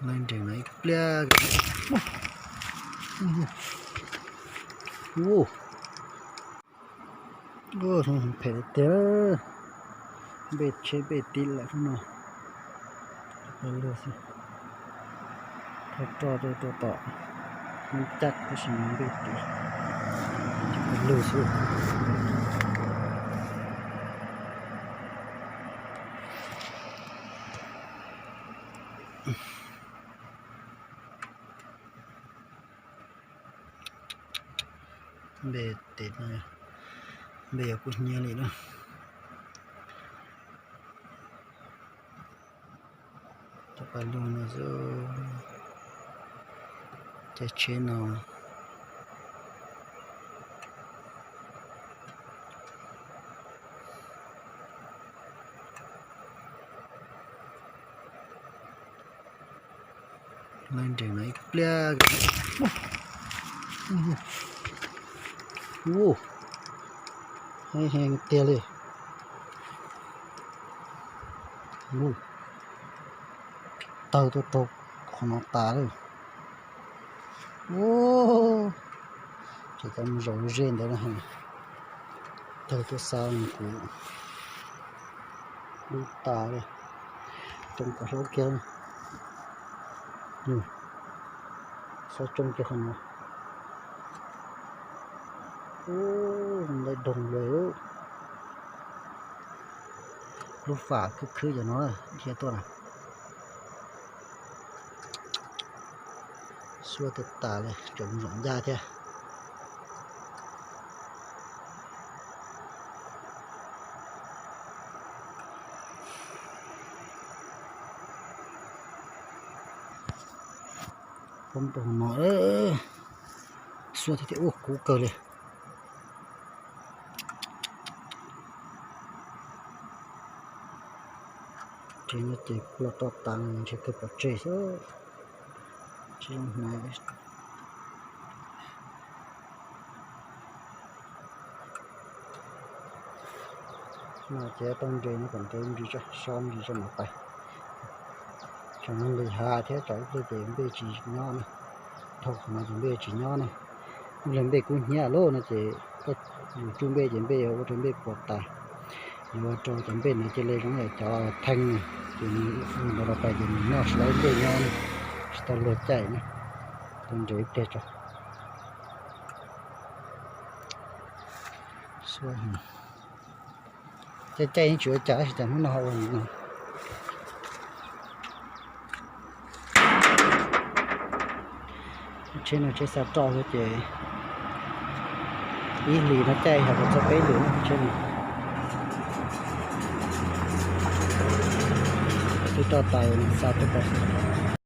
Lawv nres no ib pliag. Ua, phem tiag, npej tsheb npej tiv lawm no. Pawg lug xwb, thauj roj tuaj rau tom Hmoob Cab tab sis mas npej tiv, pawg lug xwb. Npej tiv, npej yuav kub hnyiab li na. Cov pawg lug no xwb, caij tsheb no. Lawv nres no ib pliag. Ua, heev tiag li. Tawg tuaj rau qhov no tas lawm. Ua, ces cov mus zaum ze ntawd na, tawg tuaj xa mus kuv lub tas li. Tsoo kom hlaub kiag, xob tsoo kiag qhov no. Ua, ntaus doog lawm. Lub fam khwb khwb cov no dhia tuaj na. Xuab tas tas li, tseem mus zaum ncaj thiab. Poob rau hauv no, xuab thiab tias ua kub kawg li. Tsev no ces kuj los roj tas ntshe kawg pov tseg xwb. Tsis zoo hnav. No ces tau nres no kom ntev ntsis tso, so ntsis tso mam pais. Tsam no nqis hav thiab tsam ib pliag ces npej tsis nyob na. Dhau qhov no ces npej tsis nyob na. Ib pliag npej kub hnyiab lawm no ces koj yus tsuj npej ces npej yuav ua rau npej puas tas. Yuav ua rau cov npej no cia li zoo yam cov theej na, ces nws ntawd los pais ces nws noj tsis tau npej nyob na, tsis tau luag caij na. Tau nres ib pliag tso. Caij caij yeej tsis ua cas tab sis cas hnub no ho ua li no. Tsheb no tsheb xa roj xwb ces ib hlis no caij yog tau txog peb lwm na tsheb no. Twb roj tas xa tuaj pais xwb.